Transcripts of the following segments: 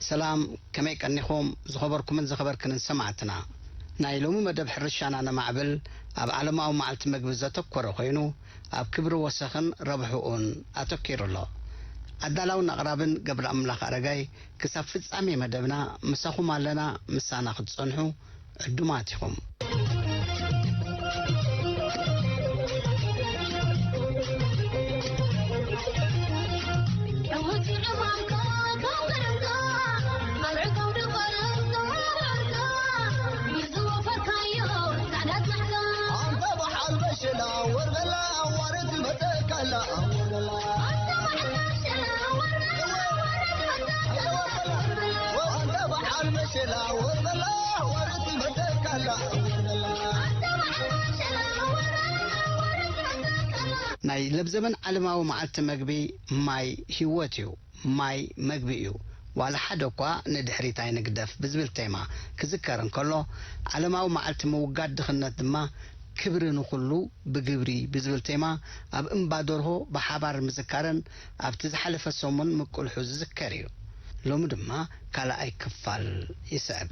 ሰላም፣ ከመይ ቀኒኹም ዝኸበርኩምን ዝኸበርክንን ሰማዕትና? ናይ ሎሚ መደብ ሕርሻና ነማዕብል ኣብ ዓለማዊ መዓልቲ መግቢ ዘተኮረ ኮይኑ፣ ኣብ ክብሪ ወሰኽን ረብሕኡን ኣተኪሩ ኣሎ። ኣዳላውን ኣቕራብን ገብረ ኣምላኽ ኣረጋይ። ክሳብ ፍጻሜ መደብና ምሳኹም ኣለና፣ ምሳና ክትጸንሑ ዕዱማት ኢኹም። ናይ ለብዘበን ዓለማዊ መዓልቲ መግቢ ማይ ህይወት እዩ። ማይ መግቢ እዩ። ዋላ ሓደ እኳ ንድሕሪት ኣይንግደፍ ብዝብል ቴማ ክዝከር እንከሎ፣ ዓለማዊ መዓልቲ ምውጋድ ድኽነት ድማ ክብሪ ንኹሉ ብግብሪ ብዝብል ቴማ ኣብ እምባ ደርሆ ብሓባር ምዝካርን ኣብቲ ዝሓለፈ ሰሙን ምቅልሑ ዝዝከር እዩ። ሎሚ ድማ ካልኣይ ክፋል ይስዕብ።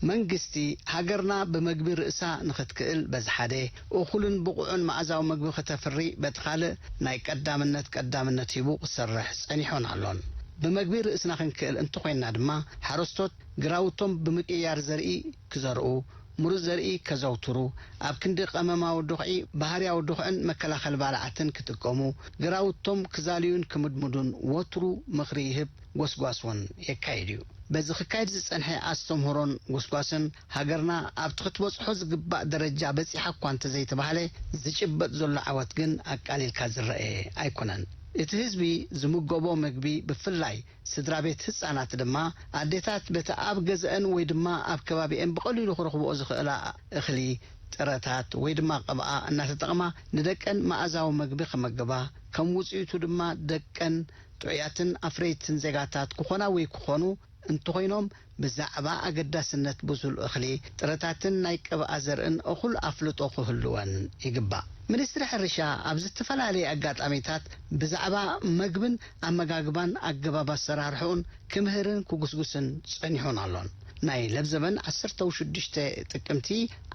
መንግስቲ ሃገርና ብመግቢ ርእሳ ንኽትክእል በዚ ሓደ፣ እኹልን ብቑዕን መኣዛዊ መግቢ ክተፍሪ በቲ ካልእ ናይ ቀዳምነት ቀዳምነት ሂቡ ክሰርሕ ጸኒሖን ኣሎን። ብመግቢ ርእስና ክንክእል እንተኾይንና ድማ ሓረስቶት ግራውቶም ብምቅያር ዘርኢ ክዘርኡ፣ ምሩጽ ዘርኢ ከዘውትሩ፣ ኣብ ክንዲ ቀመማዊ ዱኽዒ ባህርያዊ ዱኽዕን መከላኸሊ ባልዓትን ክጥቀሙ፣ ግራውቶም ክዛልዩን ክምድምዱን ወትሩ ምኽሪ ይህብ፣ ጎስጓስ እውን የካይድ እዩ። በዚ ክካየድ ዝጸንሐ ኣስተምህሮን ጎስጓስን ሃገርና ኣብቲ ክትበጽሖ ዝግባእ ደረጃ በጺሓ እኳ እንተዘይተባህለ፣ ዝጭበጥ ዘሎ ዓወት ግን ኣቃሊልካ ዝረኣየ ኣይኮነን። እቲ ህዝቢ ዝምገቦ መግቢ ብፍላይ ስድራ ቤት ህጻናት ድማ ኣዴታት በቲ ኣብ ገዝአን ወይ ድማ ኣብ ከባቢአን ብቐሊሉ ክረኽብኦ ዝኽእላ እኽሊ፣ ጥረታት ወይ ድማ ቅብኣ እናተጠቕማ ንደቀን መኣዛዊ መግቢ ክመግባ፣ ከም ውጽኢቱ ድማ ደቀን ጥዑያትን ኣፍረይትን ዜጋታት ክኾና ወይ ክኾኑ እንተኾይኖም ብዛዕባ ኣገዳስነት ብሱል እኽሊ፣ ጥረታትን ናይ ቅብኣ ዘርእን እኹል ኣፍልጦ ክህልወን ይግባእ። ሚኒስትሪ ሕርሻ ኣብ ዝተፈላለየ ኣጋጣሚታት ብዛዕባ መግብን ኣመጋግባን ኣገባብ ኣሰራርሕኡን ክምህርን ክጉስጉስን ጸኒሑን ኣሎን። ናይ ለብዘበን ዓሰርተ ሽዱሽተ ጥቅምቲ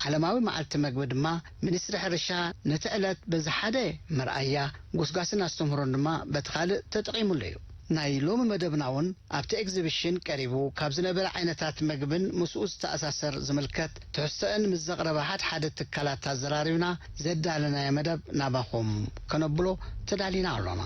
ዓለማዊ መዓልቲ መግቢ ድማ ሚኒስትሪ ሕርሻ ነቲ ዕለት በዚ ሓደ መርኣያ ጎስጓስን ኣስተምህሮን ድማ በቲ ካልእ ተጠቒሙሉ እዩ። ናይ ሎሚ መደብና እውን ኣብቲ ኤግዚቢሽን ቀሪቡ ካብ ዝነበረ ዓይነታት መግብን ምስኡ ዝተኣሳሰር ዝምልከት ትሕዝቶአን ምስ ዘቕረባ ሓድሓደ ትካላት ኣዘራሪብና ዘዳለናዮ መደብ ናባኹም ከነብሎ ተዳሊና ኣሎና።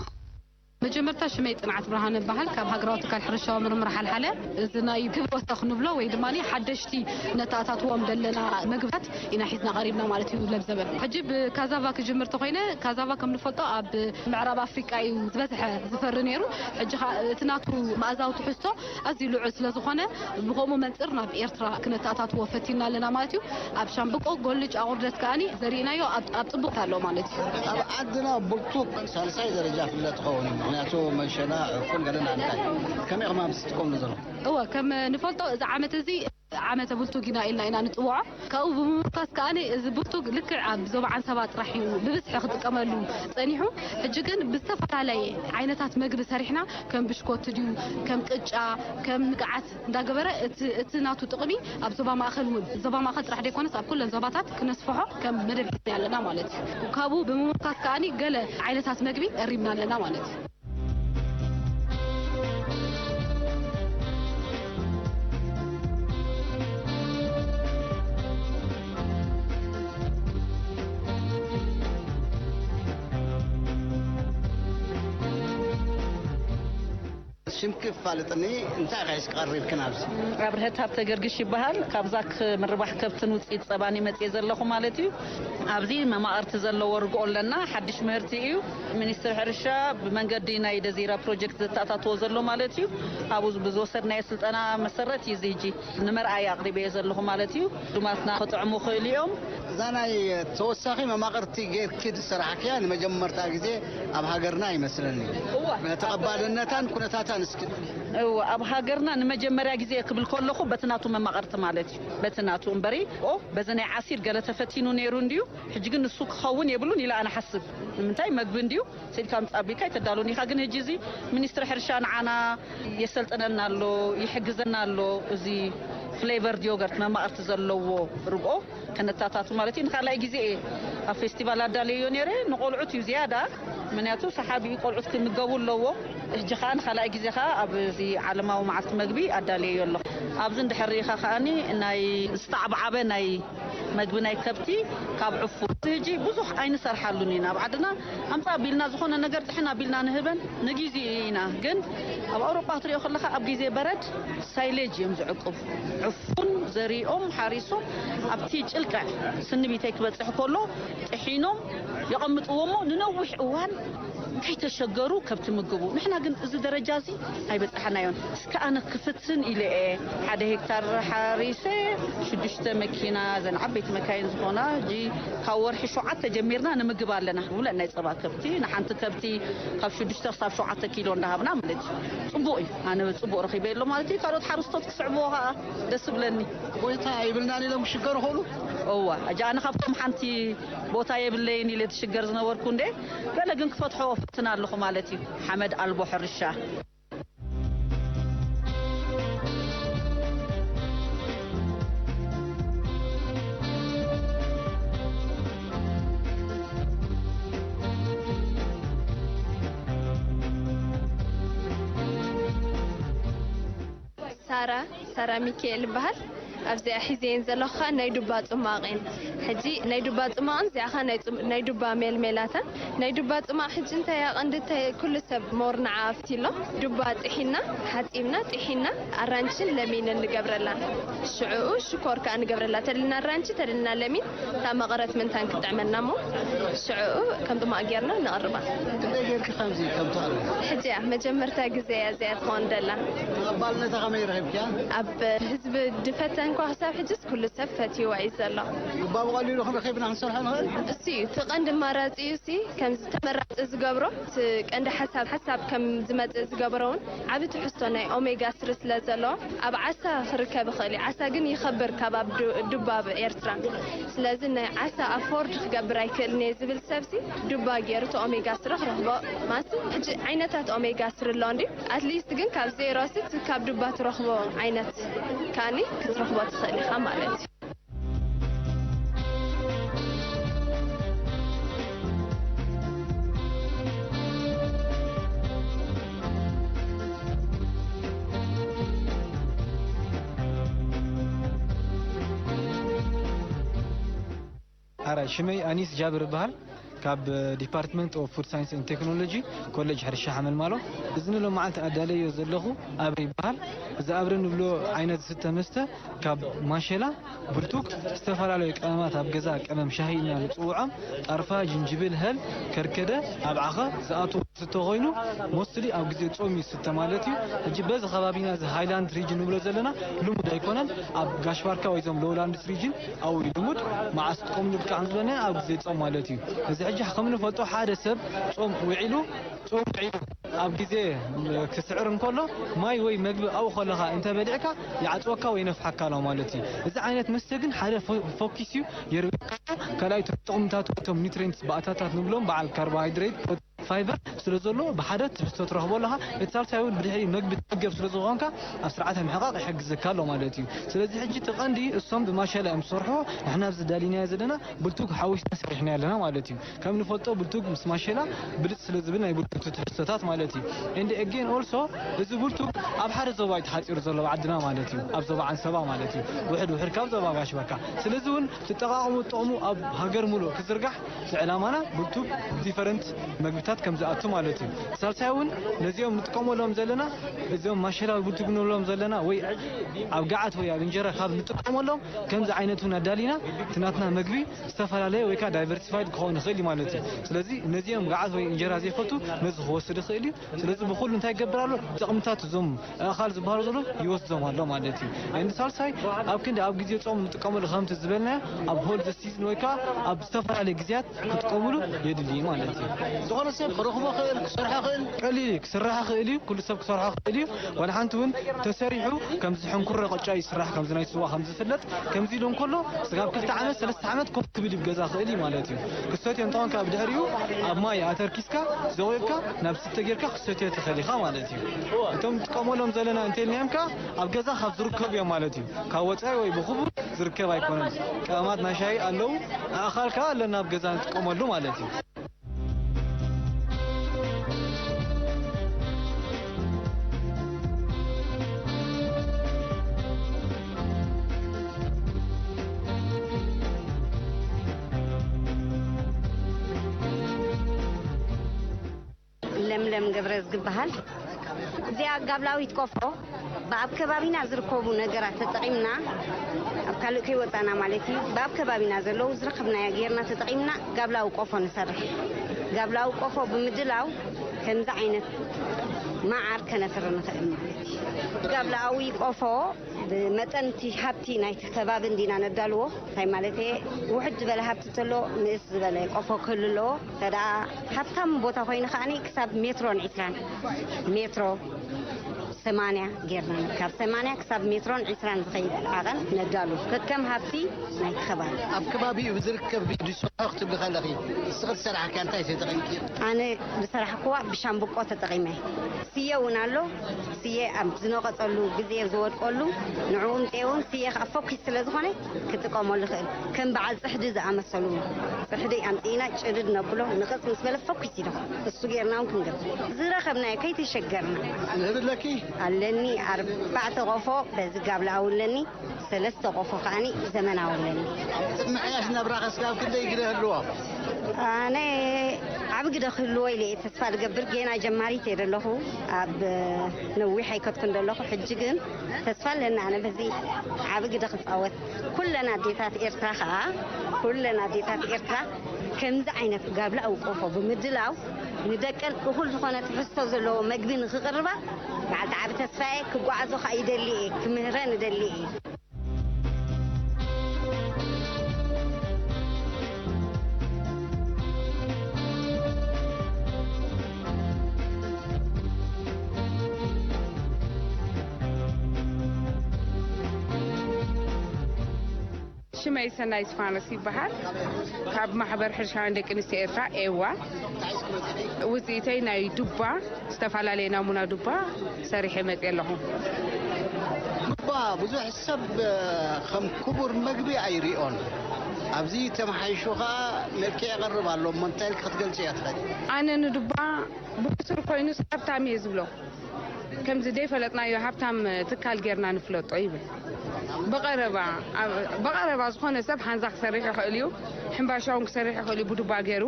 መጀመርታ ሽመይ ጽንዓት ብርሃነ እበሃል፣ ካብ ሃገራዊ ትካል ሕርሻዊ ምርምር ሓልሓለ። እዚ ናይ ክብሪ ወሰኽ ንብሎ ወይ ድማ ሓደሽቲ ነተኣታትዎም ዘለና መግብታት ኢና ሒዝና ቀሪብና ማለት እዩ። ለብዘበን ሕጂ ብካዛቫ ክጅምር ተኾይነ፣ ካዛቫ ከም ንፈልጦ ኣብ ምዕራብ ኣፍሪቃ እዩ ዝበዝሐ ዝፈሪ ነይሩ። ሕጂ ኸኣ እቲ ናቱ መኣዛዊ ትሕዝቶ ኣዝዩ ልዑል ስለ ዝኾነ፣ ብኸምኡ መንጽር ናብ ኤርትራ ክነተኣታትዎ ፈቲና ኣለና ማለት እዩ። ኣብ ሻምብቆ፣ ጎልጅ፣ ኣቑርደት ከኣኒ ዘሪእናዮ ኣብ ኣብ ጽቡቕ ኣሎ ማለት እዩ። ኣብ ዓድና ብርቱግ ሳልሳይ ደረጃ ፍለጥ ክኸውን እዩ። ምኽንያቱ መሸና፣ ዕፉን፣ ገለና እንታይ ከመይ ኢኹም ኣብ ትጥቀምሉ ዘለኹም? እወ፣ ከም ንፈልጦ እዚ ዓመት እዚ ዓመተ ብልቱግ ኢና ኢልና ኢና ንጽውዖ። ካብኡ ብምምርካስ ከኣ እዚ ብልቱግ ልክዕ ኣብ ዞባ ዓንሰባ ጥራሕ እዩ ብብዝሒ ክጥቀመሉ ጸኒሑ። ሕጂ ግን ብዝተፈላለየ ዓይነታት መግቢ ሰሪሕና፣ ከም ብሽኮቲ ድዩ፣ ከም ቅጫ፣ ከም ንቅዓት እንዳገበረ እቲ እቲ ናቱ ጥቕሚ ኣብ ዞባ ማእከል እውን፣ ዞባ ማእከል ጥራሕ ዘይኮነስ ኣብ ኩለን ዞባታት ክነስፍሖ ከም መደብ ሒዝና ኣለና ማለት እዩ። ካብኡ ብምምርካስ ከኣ ገለ ዓይነታት መግቢ ቀሪብና ኣለና ማለት እዩ። ሽምኪ ፋልጥኒ፣ እንታይ ኸይስ ቀሪብክን ኣብዚ? ኣብርሀት ሃብተ ገርግሽ ይበሃል። ካብ ዛክ ምርባሕ ከብትን ውፅኢት ፀባን ይመፅእ ዘለኹ ማለት እዩ። ኣብዚ መማቕርቲ ዘለዎ ርግኦ ኣለና። ሓድሽ ምህርቲ እዩ። ሚኒስትር ሕርሻ ብመንገዲ ናይ ደዚራ ፕሮጀክት ዘተኣታትዎ ዘሎ ማለት እዩ። ኣብኡ ብዝወሰድናዮ ስልጠና መሰረት እዩ እዚ ሕጂ ንመርኣያ ኣቕሪበዮ ዘለኹ ማለት እዩ። ድማትና ክጥዕሙ ክእሉ እዮም። እዛ ናይ ተወሳኺ መማቕርቲ ጌርኪ ዝሰራሕክያ ንመጀመርታ ግዜ ኣብ ሃገርና ይመስለኒ። እዋ። ተቐባልነታን ኩነታታን እስኪ። እዋ፣ ኣብ ሃገርና ንመጀመርያ ግዜ ክብል ከለኹ በቲ ናቱ መማቕርቲ ማለት እዩ። በቲ ናቱ እምበሪ፣ ኦ፣ በዚ ናይ ዓሲር ገለ ተፈቲኑ ነይሩ እንድዩ፣ ሕጂ ግን ንሱ ክኸውን የብሉን ኢለ ኣነ ሓስብ። ንምንታይ መግቢ እንድዩ፣ ስኢልካ ምጻእ ኣቢልካ ኣይተዳሉን ኢኻ። ግን ሕጂ እዚ ሚኒስትሪ ሕርሻ ንዓና የሰልጥነና ኣሎ፣ ይሕግዘና ኣሎ። እዚ ፍሌቨርድ ዮገርት መማቕርቲ ዘለዎ ርግኦ ከነታታቱ ማለት እዩ። ንኻልኣይ ግዜ እየ ኣብ ፌስቲቫል ኣዳለዮ ነይረ። ንቆልዑት እዩ ዝያዳ፣ ምክንያቱ ሰሓቢ እዩ፣ ቆልዑት ክምገቡ ኣለዎ። ሕጂ ኸዓ ንኻልኣይ ግዜ ኸዓ ኣብዚ ዓለማዊ መዓልቲ መግቢ ኣዳለዮ ኣለኹ። ኣብዚ እንድሕር ርኢኻ ኸዓኒ ናይ ዝተዓብዓበ ናይ መግቢ ናይ ከብቲ ካብ ዕፉን። እዚ ሕጂ ብዙሕ ኣይንሰርሓሉን ኢና። ኣብ ዓድና ኣምጻ ኣቢልና ዝኾነ ነገር ጥሕን ኣቢልና ንህበን ንግዜኡ ኢና። ግን ኣብ ኣውሮጳ ክትሪኦ ከለኻ ኣብ ግዜ በረድ ሳይሌጅ እዮም ዝዕቅቡ። ዕፉን ዘሪኦም ሓሪሶም ኣብቲ ጭልቅዕ ስንቢተይ ክበጽሕ ከሎ ጥሒኖም የቐምጥዎ እሞ ንነዊሕ እዋን ከይተሸገሩ ከብቲ ምግቡ። ንሕና ግን እዚ ደረጃ እዚ ኣይበጻሕናዮን። እስከ ኣነ ክፍትን ኢለ እየ ሓደ ሄክታር ሓሪሰ ሽዱሽተ መኪና፣ እዘን ዓበይቲ መካይን ዝኾና፣ ሕጂ ካብ ወርሒ ሸውዓተ ጀሚርና ንምግብ ኣለና። ውለን ናይ ጸባ ከብቲ ንሓንቲ ከብቲ ካብ ሽዱሽተ ክሳብ ሸውዓተ ኪሎ እንዳሃብና ማለት እዩ። ጽቡቕ እዩ። ኣነ ጽቡቕ ረኺበ ኣሎ ማለት እዩ። ካልኦት ሓረስቶት ክስዕብዎ ከኣ ደስ ይብለኒ። ጎይታ ኣይብልናን ኢሎም ክሽገሩ ኸሉ። እዋ፣ ሕጂ ኣነ ካብቶም ሓንቲ ቦታ የብለይን ኢለ ትሽገር ዝነበርኩ እንዴ፣ ገለ ግን ክፈትሖ እፍትን ኣለኹ ማለት እዩ። ሓመድ ኣልቦ ሕርሻ። ሳራ ሳራ ሚካኤል ይበሃል። ኣብዚኣ ሒዘየን ዘለኹ ኸኣ ናይ ዱባ ጽማቕ እየን። ሕጂ ናይ ዱባ ጽማቕን እዚኣ ኸኣ ናይ ጽም- ናይ ዱባ ሜልሜላታን። ናይ ዱባ ጽማቕ ሕጂ እንታይ እያ ቀንዲ፣ እንታይ ኩሉ ሰብ ሞር ንዓ ኣፍትሎ። ዱባ ጥሒና፣ ሓጺብና፣ ጥሒና፣ ኣራንችን ለሚንን ንገብረላ። ሽዑኡ ሽኮር ከኣ ንገብረላ። ተደልና ኣራንቺ፣ ተደልና ለሚን፣ እታ መቐረት ምንታን ክትጥዕመና እሞ ሽዑኡ ከም ጽማቕ ጌርና ነቕርባ። ክንደይ ጌርኪ ከምዚ ከም ትቕርቢ? ሕጂ እያ መጀመርታ ግዜ እያ እዚኣ ትኸውን ደላ። ተቐባልነታ ከመይ ረኺብኪያ? ኣብ ህዝቢ ድፈተ እንኳ ክሳብ ሕጅስ ኩሉ ሰብ ፈትይዋ እዩ ዘሎ። ዱባ ብቐሊሉ ክንረኺብ ኢና ክንሰርሖ ንኽእል? እሱ እዩ እቲ ቀንዲ ኣማራጺ እዩ። እሲ ከምዚ ተመራጺ ዝገብሮ እቲ ቀንዲ ሓሳብ ሓሳብ ከም ዝመጽእ ዝገበሮ እውን ዓቢ ትሕዝቶ ናይ ኦሜጋ ስሪ ስለ ዘለዎ ኣብ ዓሳ ክርከብ ይኽእል እዩ። ዓሳ ግን ይኸብር ካብ ኣብ ዱ- ዱባ ኣብ ኤርትራ። ስለዚ ናይ ዓሳ ኣፎርድ ክገብር ኣይክእልን እየ ዝብል ሰብሲ ዱባ ገይሩ እቲ ኦሜጋ ስሪ ክረኽቦ ማስ ሕጂ ዓይነታት ኦሜጋ ስሪ ኣሎ እንዲ ኣትሊስት ግን ካብ ዜሮ ስት ካብ ዱባ ትረኽቦ ዓይነት ካኒ ክትረኽቦ ትኽእል ኢኻ ማለት እዩ። ሓራይ ሽመይ ኣኒስ ጃብር እበሃል። ካብ ዲፓርትመንት ኦፍ ፉድ ሳይንስ ኤንድ ቴክኖሎጂ ኮሌጅ ሕርሻ ሓመልማሎ። እዚ ንሎማዓንቲ ኣዳለዮ ዘለኹ ኣብረ ይበሃል። እዚ ኣብረ ንብሎ ዓይነት ዝስተ መስተ ካብ ማሸላ፣ ብርቱክ፣ ዝተፈላለዩ ቀመማት ኣብ ገዛ ቀመም ሻሂ ኢና ንፅውዖም፣ ጣርፋ፣ ጅንጅብል፣ ሀል፣ ከርከደ፣ ኣብ ዓኸ ዝኣትዎ ዝስተ ኮይኑ ሞስትሊ ኣብ ግዜ ጾም ይስተ ማለት እዩ። ሕጂ በዚ ከባቢና እዚ ሃይላንድ ሪጅን ንብሎ ዘለና ልሙድ ኣይኮነን። ኣብ ጋሽ ባርካ ወይ ዞም ሎውላንድስ ሪጅን ኣብኡ እዩ ልሙድ። መዓስ ክጥቕምሉ ብቃዕ ዝበለና ኣብ ግዜ ጾም ማለት እዩ። እዚ ሕጂ ከም ንፈልጦ ሓደ ሰብ ጾም ውዒሉ ጾም ውዒሉ ኣብ ግዜ ክስዕር እንከሎ ማይ ወይ መግቢ ኣብኡ ከለኻ እንተበሊዕካ ይዓጽወካ ወይ ይነፍሓካ ኣሎ ማለት እዩ። እዚ ዓይነት መስተ ግን ሓደ ፎ- ፎኪስ እዩ የርብካ። ካልኣይ ጥቕምታቱ እቶም ኒትሬንትስ ባእታታት ንብሎም በዓል ካርቦሃይድሬት ፋይበር ስለ ዘሎ ብሓደ ትሕዝቶ ትረኽቦ ኣለኻ። እቲ ሳልሳይ እውን ብድሕሪ መግቢ ትምገብ ስለ ዝኾንካ ኣብ ስርዓተ ምሕቓቕ ይሕግዘካ ኣሎ ማለት እዩ። ስለዚ ሕጂ እቲ ቀንዲ እሶም ብማሸላ እዮም ዝሰርሑ፣ ንሕና ኣብዚ ዳሊናዮ ዘለና ብልቱግ ሓዊስና ሰሪሕና ኣለና ማለት እዩ። ከም ንፈልጦ ብልቱግ ምስ ማሸላ ብልፅ ስለ ዝብል ናይ ብልቱግ ትሕዝቶታት ማለት እዩ። And again also እዚ ብልቱግ ኣብ ሓደ ዞባ እዩ ተሓፂሩ ዘሎ ኣብ ዓድና ማለት እዩ፣ ኣብ ዞባ ዓንሰባ ማለት እዩ፣ ውሕድ ውሕድ ካብ ዞባ ጋሽ በርካ። ስለዚ እውን ትጠቓቕሙ ጥቕሙ ኣብ ሃገር ሙሉእ ክዝርጋሕ እቲ ዕላማና ብልቱግ ዲፈረንት መግብታት ከም ዝኣቱ ማለት እዩ። ሳልሳይ እውን ነዚኦም ንጥቀመሎም ዘለና፣ እዚኦም ማሸላ ውድብ ንብሎም ዘለና ወይ ኣብ ገዓት ወይ ኣብ እንጀራ ካብ ንጥቀመሎም ከምዚ ዓይነት እውን ኣዳሊና እቲ ናትና መግቢ ዝተፈላለየ ወይ ከዓ ዳይቨርሲፋይድ ክኸውን ይኽእል እዩ ማለት እዩ። ስለዚ ነዚኦም ገዓት ወይ እንጀራ ዘይፈቱ ነዚ ክወስድ ይኽእል እዩ። ስለዚ ብኩሉ እንታይ ይገብር ኣሎ? ጥቕምታት እዞም ኣእኻል ዝበሃሉ ዘሎ ይወስዶም ኣሎ ማለት እዩ። And ሳልሳይ ኣብ ክንዲ ኣብ ግዜ ጾም ንጥቀመሉ ከምቲ ዝበልና ኣብ ሆል ሲዝን ወይ ከዓ ኣብ ዝተፈላለየ ግዜያት ክጥቀምሉ የድሊ ማለት እዩ። ዝኾነ ሰብ ክረኽቦ ክእል፣ ክሰርሖ ክእል። ቀሊል እዩ፣ ክስራሕ ክእል እዩ፣ ኩሉ ሰብ ክሰርሖ ክእል እዩ። ዋላ ሓንቲ እውን ተሰሪሑ ከምዚ ሕንኩረ ቅጫ ይስራሕ፣ ከምዚ ናይ ስዋ ከም ዝፍለጥ፣ ከምዚ ኢሉ እንከሎ ስጋብ ክልተ ዓመት፣ ሰለስተ ዓመት ኮፍ ክብል ይብ ገዛ ክእል እዩ ማለት እዩ። ክሰትዮ እንተኾንካ ብድሕሪኡ ኣብ ማይ ኣተርኪስካ፣ ዘቑርካ፣ ናብ ስተ ጌርካ ክሰትዮ ትኽእል ኢኻ ማለት እዩ። እቶም ንጥቀመሎም ዘለና እንተልናዮም ከኣ ኣብ ገዛ ካብ ዝርከቡ እዮም ማለት እዩ። ካብ ወጻኢ ወይ ብኽቡር ዝርከብ ኣይኮነን። ቀመማት ናይ ሻሂ ኣለዉ፣ ኣእኻል ከኣ ኣለና ኣብ ገዛ ንጥቀመሉ ማለት እዩ። ለምለም ገብረ ዝግበሃል። እዚኣ ጋብላዊት ቆፎ ብኣብ ከባቢና ዝርከቡ ነገራት ተጠቒምና፣ ኣብ ካልእ ከይወጻና ማለት እዩ፣ ብኣብ ከባቢና ዘለዉ ዝረኸብናያ ጌርና ተጠቒምና ጋብላዊ ቆፎ ንሰርሕ። ጋብላዊ ቆፎ ብምድላው ከምዚ ዓይነት መዓር ከነፍሪ ንኽእል ማለት እዩ። ጋብላዊ ቆፎ ብመጠን እቲ ሃብቲ ናይቲ ከባቢ እንዲና ነዳልዎ። እንታይ ማለት እየ? ውሕድ ዝበለ ሃብቲ እንተሎ ንእስ ዝበለ ቆፎ ክህሉ ኣለዎ። እንተ ደኣ ሃብታም ቦታ ኮይኑ ከኣኒ ክሳብ ሜትሮን ዒስራን፣ ሜትሮ ሰማንያ ጌርና፣ ካብ ሰማንያ ክሳብ ሜትሮን ዒስራን ዝኸይድ ዓቐን ነዳሉ፣ ከከም ሃብቲ ናይቲ ከባቢ። ኣብ ከባቢኡ ብዝርከብ ድስሖ ክትብሊ ከለኺ፣ ንስኺ ዝሰራሕክያ እንታይ ተጠቒምኪ? ኣነ ዝሰራሕክዋ ብሻምብቆ ተጠቒመ። ስየ እውን ኣሎ። ስየ ኣብ ዝነቐጸሉ ግዜ ዝወድቀሉ፣ ንዕኡ ምጽኤ እውን ስየ ከኣ ፈኲስ ስለ ዝኾነ ክጥቀመሉ ይኽእል። ከም በዓል ጽሕዲ ዝኣመሰሉ እውን። ጽሕዲ ኣምጺእና ጭድድ ነብሎ፣ ንቕጽ ምስ በለ ፈኲስ ኢሉ። እሱ ጌርና እውን ክንገብር። ዝረኸብናዮ ከይተሸገርና። ንህብ ኣለኪ? ኣለኒ፣ ኣርባዕተ ቆፎ በዚ ጋብላዊ ኣለኒ። ሰለስተ ቆፎ ከኣኒ ዘመናዊ ኣለኒ። ምምሕያሽ ናብራኸ እስካብ ክንደይ ግደ ህልዎ? ኣነ ዓቢ ግደ ክህልዎ ኢለ እየ ተስፋ ዝገብር። ጌና ጀማሪት እየ ዘለኹ። ኣብ ነዊሕ ኣይከድኩን ዘለኹ። ሕጂ ግን ተስፋ ኣለኒ ኣነ በዚ ዓቢ ግደ ክጻወት። ኩለን ኣዴታት ኤርትራ ከኣ፣ ኩለን ኣዴታት ኤርትራ ከምዚ ዓይነት ጋብላዊ ቆፎ ብምድላው ንደቀን እኹል ዝኾነ ትሕዝቶ ዘለዎ መግቢ ንኽቕርባ በዓልቲ ዓቢ ተስፋ እየ። ክጓዓዞ ከኣ ይደሊ እየ። ክምህረን እደሊ እየ። ሽመይ ሰናይ እስፋኖስ ይበሃል። ካብ ማሕበር ሕርሻውያን ደቂ ኣንስትዮ ኤርትራ ኤዋ። ውፅኢተይ ናይ ዱባ፣ ዝተፈላለየ ናሙና ዱባ ሰሪሐ መፅየ ኣለኹ። ዱባ ብዙሕ ሰብ ከም ክቡር መግቢ ኣይሪኦን። ኣብዚ ተመሓይሹ ኸዓ መልክዕ የቕርብ ኣሎ እሞ እንታይ ኢልኪ ክትገልፅዮ ትኽእሊ? ኣነ ንዱባ ብሕሱር ኮይኑስ ሃብታም እየ ዝብሎ። ከምዚ ዘይፈለጥናዮ ሃብታም ትካል ጌርና ንፍለጦ ይብል። ብቐረባ ብቐረባ ዝኾነ ሰብ ሓንዛ ክሰርሕ ይኽእል እዩ። ሕምባሻ እውን ክሰርሕ ይኽእል እዩ ብዱባ ገይሩ።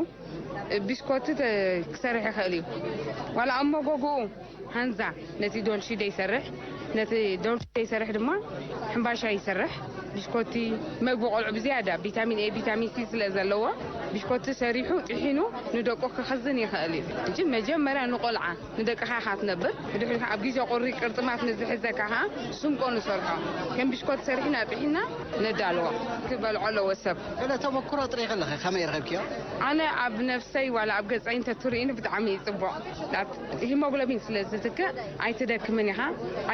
ቢስኮቲ ክሰርሕ ይኽእል እዩ። ዋላ ኣብ መጎጎኡ ሓንዛ ነቲ ዶልሺ ደይሰርሕ፣ ነቲ ዶልሺ ደይሰርሕ ድማ ሕምባሻ ይሰርሕ። ቢስኮቲ መግቢ ቆልዑ ብዝያዳ ቪታሚን ኤ ቪታሚን ሲ ስለ ዘለዎ ቢስኮቲ ሰሪሑ ጥሒኑ ንደቁ ክኽዝን ይኽእል እዩ። ሕጂ መጀመርያ ንቆልዓ ንደቅኻ ኢኻ ትነብር። ብድሕሪኡ ኣብ ግዜ ቁሪ ቅርጥማት ንዝሕዘካ ኸዓ ስምቆ ንሰርሖ። ከም ቢስኮቲ ሰሪሕና ጥሒና ነዳልዎ። ክበልዖ ኣለዎ ሰብ። ገለ ተመኩሮ ጥሪኺ ኣለኺ ከመይ ረኺብክዮ? ኣነ ኣብ ነፍሰይ ዋላ ኣብ ገጸይ እንተትርእይኒ ብጣዕሚ እዩ ጽቡቕ። ሂሞግሎቢን ስለ ዝትክእ ኣይትደክምን ኢኻ፣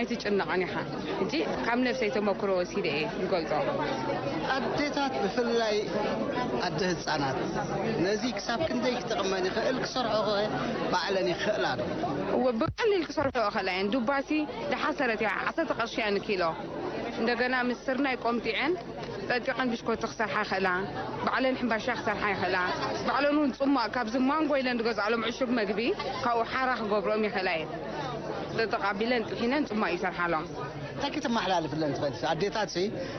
ኣይትጭነቕን ኢኻ። ሕጂ ካብ ነፍሰይ ተመክሮ ወሲደ እየ ዝገልጾ። ኣዴታት ብፍላይ ኣደ ህጻናት ነዚ ክሳብ ክንደይ ክጠቕመን ይኽእል፣ ክሰርሖኸ ባዕለን ይኽእላ ዶ? እወ ብቐሊል ክሰርሖ ይኽእላ እየን። ዱባሲ ደሓሰረት እያ፣ ዓሰርተ ቅርሺ እያ ንኪሎ። እንደገና ምስ ስርናይ ቆምጢዐን ጸጢቐን ብሽኮቲ ክሰርሓ ይኽእላ፣ ባዕለን ሕምባሻ ክሰርሓ ይኽእላ፣ ባዕለን እውን ጽሟቕ ካብዚ ማንጎ ኢለን ዝገዝኣሎም ዕሹግ መግቢ ካብኡ ሓራ ክገብርኦም ይኽእላ እየን። ጥጥቕ ኣቢለን ጥሒነን ጽሟቕ ይሰርሓሎም። እንታይ ክትመሓላልፍለን ትኽእል? ኣዴታት ሲ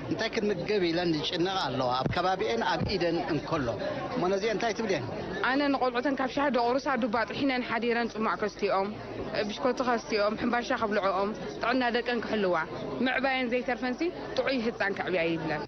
እንታይ ክንምገብ ኢለን ይጭነቓ ኣለዋ፣ ኣብ ከባቢኤን ኣብ ኢደን እንከሎ። እሞ ነዚኤን እንታይ ትብልየን? ኣነ ንቆልዑተን ካብ ሻሂ ደቑርሳ ዱባ ጥሒነን ሓዲረን ጽሟቕ ከስቲኦም፣ ብሽኮቲ ከስቲኦም፣ ሕምባሻ ከብልዕኦም፣ ጥዕና ደቀን ክሕልዋ፣ ምዕባየን ዘይተርፈንሲ ጥዑይ ህጻን ከዕብያ ይብለን።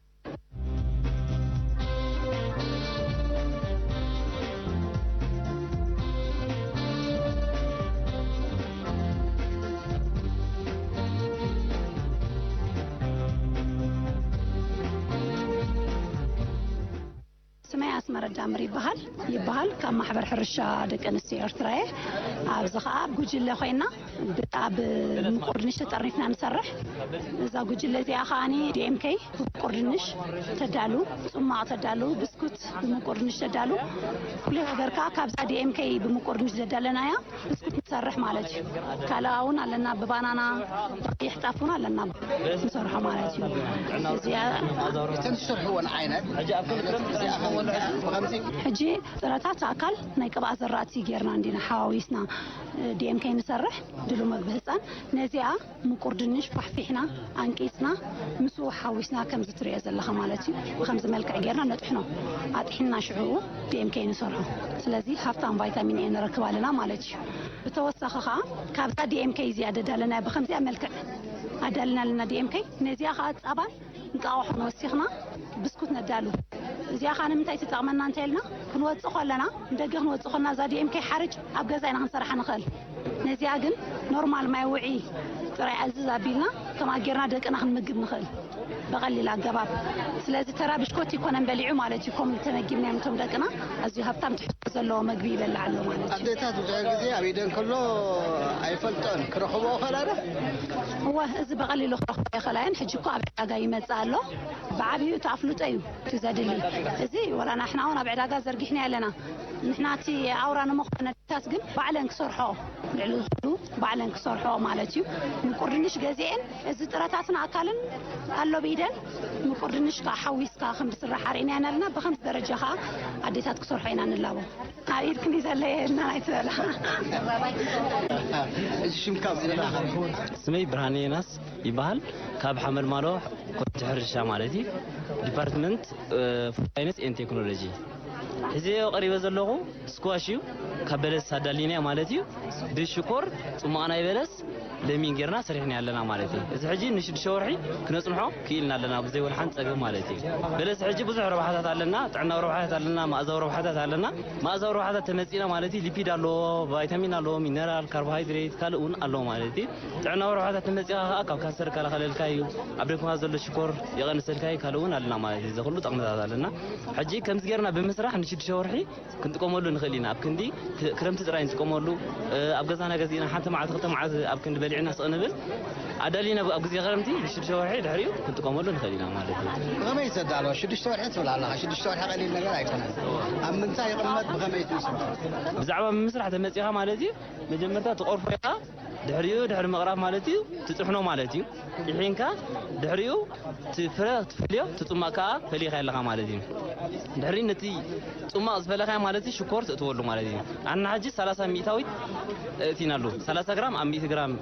ስመይ ኣስመረ ዳምር ይበሃል ይበሃል። ካብ ማሕበር ሕርሻ ደቂ ኣንስትዮ ኤርትራ እየ። ኣብዚ ኸዓ ኣብ ጉጅለ ኮይና ብ- ኣብ ምቁር ድንሽ ተጠርኒፍና ንሰርሕ። እዛ ጉጅለ እዚኣ ኸዓኒ ዲኤምኬ ብምቁር ድንሽ ተዳሉ፣ ጽማቕ ተዳሉ፣ ብስኩት ብምቁር ድንሽ ተዳሉ። ኩሉ ነገር ከዓ ካብዛ ዲኤምኬ ብምቁር ድንሽ ዘዳለናያ ብስኩት ንሰርሕ ማለት እዩ። ካልኣ እውን ኣለና፣ ብባናና ብቀይሕ ጣፍ እውን ኣለና ንሰርሖ ማለት እዩ። እዚኣ እተን ዝሰርሕዎን ዓይነት እዚኣ ከመይ ብኸምዚ ሕጂ ጥረታት ኣካል ናይ ቅብኣ ዘራእቲ ጌርና እንዲና ሓዋዊስና ዲኤምኬ ንሰርሕ ድሉ መግቢ ህፃን። ነዚኣ ምቁር ድንሽ ፋሕፊሕና ኣንቂፅና ምስኡ ሓዊስና ከምዚ ትሪኦ ዘለኻ ማለት እዩ። ብከምዚ መልክዕ ጌርና ነጥሕኖ፣ ኣጥሒንና ሽዑ ዲኤምኬ ንሰርሖ። ስለዚ ሃብታም ቫይታሚን ኤ ንረክብ ኣለና ማለት እዩ። ብተወሳኺ ከዓ ካብዛ ዲኤምኬ እዚኣ ደዳለናያ ብከምዚኣ መልክዕ ኣዳልና ኣለና ዲኤምኬ። ነዚኣ ከዓ ፃባን እንቃቑሖን ወሲኽና ብስኩት ነዳሉ። እዚኣ ከዓ ንምንታይ ትጠቕመና እንተ ኢልና፣ ክንወፅእ ከለና፣ ንደገ ክንወፅእ ከለና እዛ ዲኤምኬ ሓርጭ ኣብ ገዛ ኢና ክንሰርሓ ንኽእል። ነዚኣ ግን ኖርማል ማይ ውዒ ጥራይ ኣዝዝ ኣቢልና ከምኣ ጌርና ደቅና ክንምግብ ንኽእል ብቐሊል ኣገባብ። ስለዚ ተራ ብሽኮቲ ይኮነን በሊዑ ማለት እዩ። ከምኡ ተመጊብናዮም እቶም ደቅና ኣዝዩ ሃብታም ትሕዝቶ ዘለዎ መግቢ ይበልዕ ኣሎ ማለት እዩ። ኣዴታት ብዙሕ ግዜ ኣብ ኢደን ከሎ ኣይፈልጦን ክረኽብኦ ከላ ዶ? እወ፣ እዚ ብቐሊሉ ክረኽቦ ይኽእላ እየን። ሕጂ እኮ ኣብ ዕዳጋ ይመጽእ ኣሎ። ብዓብዩ እቲ ኣፍልጦ እዩ እቲ ዘድሊ። እዚ ወላ ንሕና እውን ኣብ ዕዳጋ ዘርጊሕና ኣለና። ንሕና እቲ ኣውራ ንምኾነ ኣዴታት ግን ባዕለን ክሰርሖ፣ ልዕሊ ኩሉ ባዕለን ክሰርሖ ማለት እዩ። ምቁር ድንሽ ገዚኤን እዚ ጥረታትን ኣካልን ኣሎ ብኢደን። ምቁር ድንሽ ከዓ ሓዊስካ ከም ዝስራሕ ኣርእናየን ኣለና። ብኸምዚ ደረጃ ከዓ ኣዴታት ክሰርሖ ኢና ንላቦ። ኣብ ኢድክን እዩ ዘሎ የና ኣይትበላ። እዚ ሽምካ ብዝለና ስመይ ብርሃነ ዮናስ ይበሃል። ካብ ሓመልማሎ ኮሌጅ ሕርሻ ማለት እዩ። ዲፓርትመንት ፉድ ሳይንስ ኤን ቴክኖሎጂ። ሕዚ ቀሪበ ዘለኹ ስኳሽ እዩ። ካብ በለስ ኣዳሊናዮ ማለት እዩ። ብሽኮር፣ ጽማቕ ናይ በለስ፣ ለሚን ጌርና ሰሪሕና ኣለና ማለት እዩ። እዚ ሕጂ ንሽዱሽተ ወርሒ ክነጽንሖ ክኢልና ኣለና ብዘይ ወላ ሓንቲ ጸገም ማለት እዩ። በለስ ሕጂ ብዙሕ ረብሓታት ኣለና፣ ጥዕናዊ ረብሓታት ኣለና፣ መኣዛዊ ረብሓታት ኣለና። መኣዛዊ ረብሓታት ተመጺና ማለት እዩ ሊፒድ ኣለዎ፣ ቫይታሚን ኣለዎ፣ ሚነራል፣ ካርቦሃይድሬት፣ ካልእ እውን ኣለዎ ማለት እዩ። ጥዕናዊ ረብሓታት ተመጺኻ ከኣ ካብ ካንሰር ይከላኸለልካ እዩ፣ ኣብ ደምካ ዘሎ ሽኮር ይቐንሰልካ እዩ፣ ካልእ እውን ኣለና ማለት እዩ። እዚ ኩሉ ጠቕምታት ኣለና። ሕጂ ከምዚ ጌርና ብምስራሕ ንሽዱሽተ ወርሒ ክንጥቀመሉ ንኽእል ኢና። ኣብ ክንዲ ክረምቲ ጥራይ ንጥቀመሉ፣ ኣብ ገዛና ገዚእና ሓንቲ መዓልቲ ክልተ መዓልቲ ኣብ ክንዲ በሊዕና ስቕ ንብል ኣዳሊና ኣብ ግዜ ክረምቲ ንሽዱሽተ ወርሒ ድሕሪኡ ክንጥቀመሉ ንኽእል ኢና ማለት እዩ። ብኸመይ እዩ ዘዳለወ? ሽዱሽተ ወርሒ ትብል ኣለኻ። ሽዱሽተ ወርሒ ቀሊል ነገር ኣይኮነን። ኣብ ምንታይ ይቕመጥ? ብኸመይ ትምስርሖ? ብዛዕባ ምምስራሕ ተመጺኻ ማለት እዩ። መጀመርታ ትቐርፎ ኢኻ። ድሕሪኡ ድሕሪ ምቕራፍ ማለት እዩ ትጥሕኖ ማለት እዩ። ጥሒንካ ድሕሪኡ እቲ ፍረ ትፈልዮ፣ እቲ ጽማቕ ከኣ ፈሊኻ ኣለኻ ማለት እዩ። ድሕሪ ነቲ ጽማቕ ዝፈለኻዮ ማለት እዩ ሽኮር ትእትወሉ ማለት እዩ። ኣና ሕጂ ሰላሳ ሚእታዊት እእቲናሉ። ሰላሳ ግራም ኣብ ሚእቲ ግራም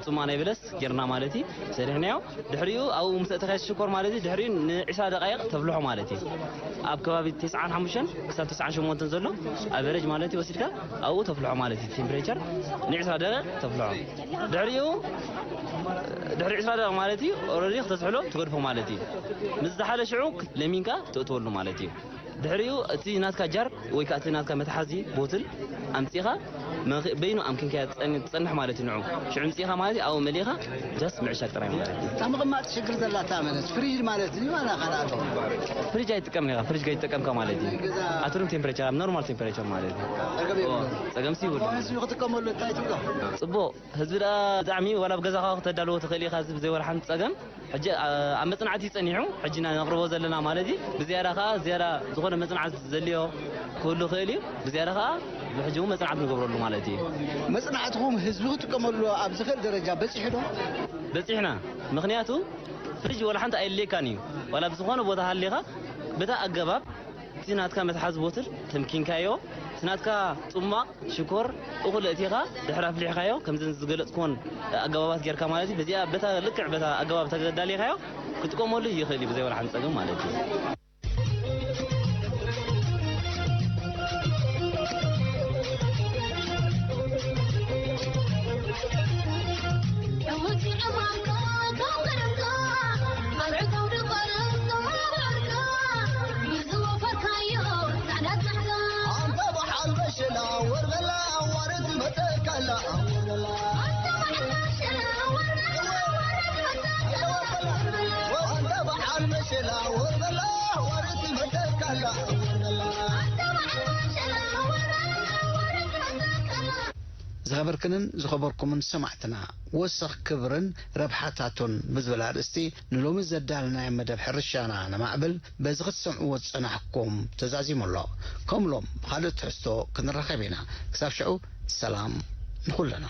ጽማቕ ናይ በለስ ጌርና ማለት እዩ ሰሪሕናዮ። ድሕሪኡ ኣብኡ ምስ ኣእተኻዮ ሽኮር ማለት እዩ ድሕሪኡ ንዒስራ ደቃይቕ ተፍልሖ ማለት እዩ። ኣብ ከባቢ ተስዓን ሓሙሽተን ክሳብ ተስዓን ሸሞንተን ዘሎ ኣቨሬጅ ማለት እዩ ወሲድካ ኣብኡ ተፍልሖ ማለት እዩ። ቴምፕሬቸር ንዒስራ ደቂቕ ተፍልሖ። ድሕሪኡ ድሕሪ ዒስራ ደቂቕ ማለት እዩ ኦረዲ ክተዝሕሎ ትገድፎ ማለት እዩ። ምስ ዝሓለ ሽዑ ለሚንካ ተእትወሉ ማለት እዩ። ድሕሪኡ እቲ ናትካ ጃር ወይ ከዓ እቲ ናትካ መትሓዚ ቦትል ኣምፂኻ በይኑ ኣምኪንካ ትፀንሕ ማለት እዩ። ንዑ ሽዑ ምፂኻ ማለት ኣብኡ መሊኻ ጃስት ምዕሻግ ጥራይ ማለት እዩ። እታ ምቕማጥ ሽግር ዘላታ ማለት ፍሪጅ ማለት እዩ ዋላ ካልኣቶ? ፍሪጅ ኣይትጥቀምን ኢኻ። ፍሪጅ ከይትጠቀምካ ማለት እዩ። ኣትሩም ቴምፕሬቸር ኣብ ኖርማል ቴምፕሬቸር ማለት እዩ። ጸገም የብሉን። ጸገምሲ ይብሉ። ህዝቢ ክጥቀመሉ እንታይ ትብሎ? ጽቡቕ። ህዝቢ ደኣ ብጣዕሚ ዋላ ኣብ ገዛኻ ክተዳልዎ ትኽእል ኢኻ። እዚ ብዘይ ወላ ሓንቲ ጸገም ሕጂ ኣብ መጽናዕቲ እዩ ጸኒሑ። ሕጂ ኢና ነቕርቦ ዘለና ማለት እዩ። ብዝያዳ ከኣ ዝያዳ ዝኾነ መጽናዕቲ ዘድልዮ ክህሉ ይኽእል እዩ። ብዝያዳ ከኣ ብሕጂ እውን መጽናዕቲ ንገብረሉ ማለት እዩ። መጽናዕትኹም ህዝቢ ክጥቀመሉ ኣብ ዝኽእል ደረጃ በጺሑ ዶ? በጺሕና። ምኽንያቱ ፍሪጅ ዋላ ሓንቲ ኣየድልየካን እዩ። ዋላ ኣብ ዝኾነ ቦታ ሃሊኻ በታ ኣገባብ እቲ ናትካ መትሓዚ ቦትል ተምኪንካዮ ናትካ ጽሟቕ ሽኮር እኹል እቲኻ ድሕሪ ኣፍሊሕካዮ ከምዚ ዝገለጽኩዎን ኣገባባት ጌርካ ማለት እዩ። በዚኣ በታ ልክዕ በታ ኣገባብ ተዳሊኻዮ ክጥቀመሉ ይኽእል እዩ ብዘይ ወላ ሓንቲ ጸገም ማለት እዩ። ዝኸበርክንን ዝኸበርኩምን ሰማዕትና፣ ወሰኽ ክብርን ረብሓታቱን ብዝብል ኣርእስቲ ንሎሚ ዘዳለናዮ መደብ ሕርሻና ነማዕብል በዚ ክትሰምዕዎ ዝጸናሕኩም ተዛዚሙ ኣሎ። ከም ሎም ብኻልእ ትሕዝቶ ክንራኸብ ኢና። ክሳብ ሽዑ ሰላም ንኹልና።